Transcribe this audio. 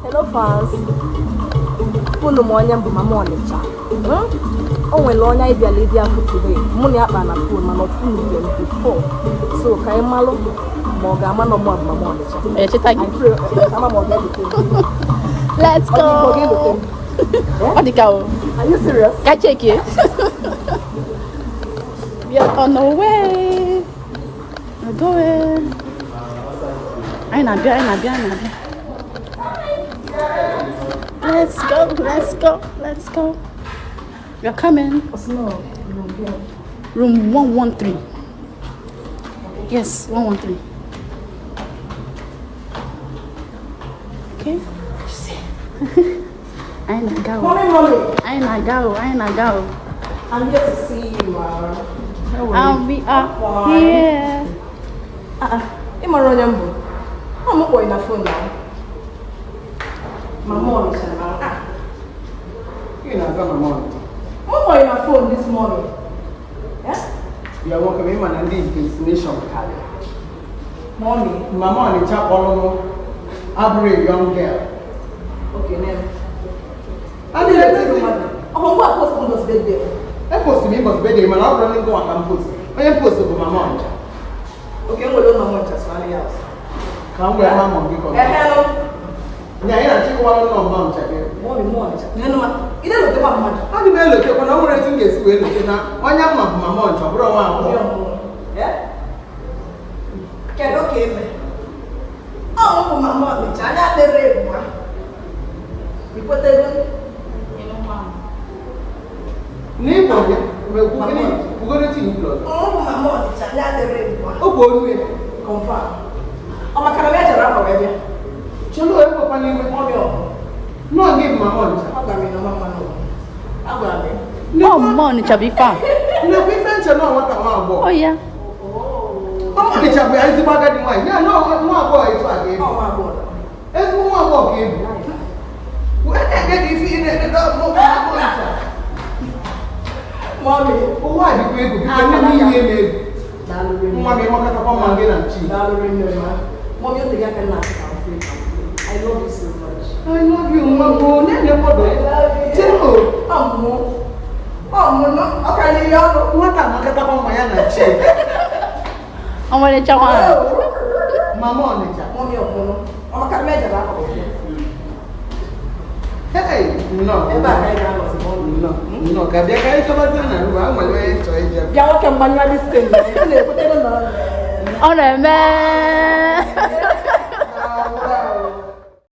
Hello fans. Unu ma onye m bụ Mama Ọnịcha. O nwere onye anyị bịara ịbịa afụ today. Mụ na ya kpa na phone mana ọ fụnube m before. So ka anyị malụ ma ọ ga-ama na mụ bụ Mama Ọnịcha. Echeta gị. I pray ama ma ọ ga-elote m. Let's go. Ọ ga-elote m. Ọ dị ka o. Are you serious? Ka check it. We are on our way. We're going. Anyị na-abịa, anyị na-abịa, anyị na-abịa. Let's go, let's go, let's go. We are coming. Room 113. Yes, 113. Okay. Anyị na-aga o. Mommy, mommy. Anyị na-aga o, anyị na-aga o. I'm here to see you, Mara. And we are here. Ah, ah. Ị mara onye m bụ? Ọ mụ kpọrọ na phone na. Mama Ọnịcha na. Ah. Ị na-aza Mama Ọnịcha? Mụ kpọrọ na phone this morning. Yeah? Ya nwoke, ma ị ma na ndị impersonation karịrị. Mommy. Mama Ọnịcha kpọrọ m abụrụ a young girl. Okay, name. Adịghị etiti. Ọ bụ ngwa post ụbọchị birthday. E post m ụbọchị birthday, mana ọ bụrụ ndị ngwa ka m post. Onye post bụ Mama Ọnịcha. Okay, nwere ụlọ Mama Ọnịcha sụgharị ya ọzọ. Ka m wee ma mọ gị kọ. Ehe. Nya anyị na-achịkọwara nnọọ Mama Ọnịcha gị. Mommy, mụ Ọnịcha. Nenu ma, ị na-elotekwa mmadụ. Adị m elotekwa na o nwere etu m ga-esi wee lote na onye mma bụ Mama Ọnịcha, ọ bụrụ nwa agbọghọ. Eh? Kedu ka eme? Ọ bụ Mama Ọnịcha, anya lere ebu a. Ikwetego? N'ịkpọ ya, kwugoro chi nke ọzọ. Ọ bụ Mama Ọnịcha, anya lere ebu a. Ọ bụ olu ya. Confirm. Ọ maka na m ejere akwa wee bịa. Cholo ekwekwa n'iwe. Mommy ọ. Nọọ gị bụ Mama Ọnịcha. Ọ gwara m na mama nọ. Agwara m ya. Ọ Mama Ọnịcha bụ ife a. Nnekwu ife nche nọọ nwata nwa agbọghọ. Ọ ya. Mama Ọnịcha bụ ezigbo agadi nwaanyị. Ya nọọ nwa agbọghọ etu a ga-ebi. Ọ nwa agbọghọ. Ezigbo nwa agbọghọ ka ebu. Ege ife ị na-ede Mama Ọnịcha. Mommy. Ụwa a dịkwa egwu, biko nne m ihe m egwu. Daalụ rinne. Nwa gị makọtakwa mma gị na chi. Daalụ rinne ma. Mommy, o tere aka nna asị ka m fee ka m fee. I love you so much. I love you, nwa m. Nne kwado. I love you. Chelo. Ọ mụ. Ọ mụ nọ. Ọ karịrị ọnụ. Nwata makọtakwa mma ya na chi. Ọmarịcha nwaanyị. Mama Ọnịcha. Mommy, ọ mụ nọ. Ọ maka na m ejere akwa wee bịa. Hey, nnọọ. Ebe a ka anyị ga-anọzi, mommy. Nnọọ, nnọọ, ka bịa ka anyị chọbazie na ruo, a nwere onye chọọ ije. Bịa nwoke mgbanyụ adị stendi. Ị na-ekwutere na ọ Ọ na-eme.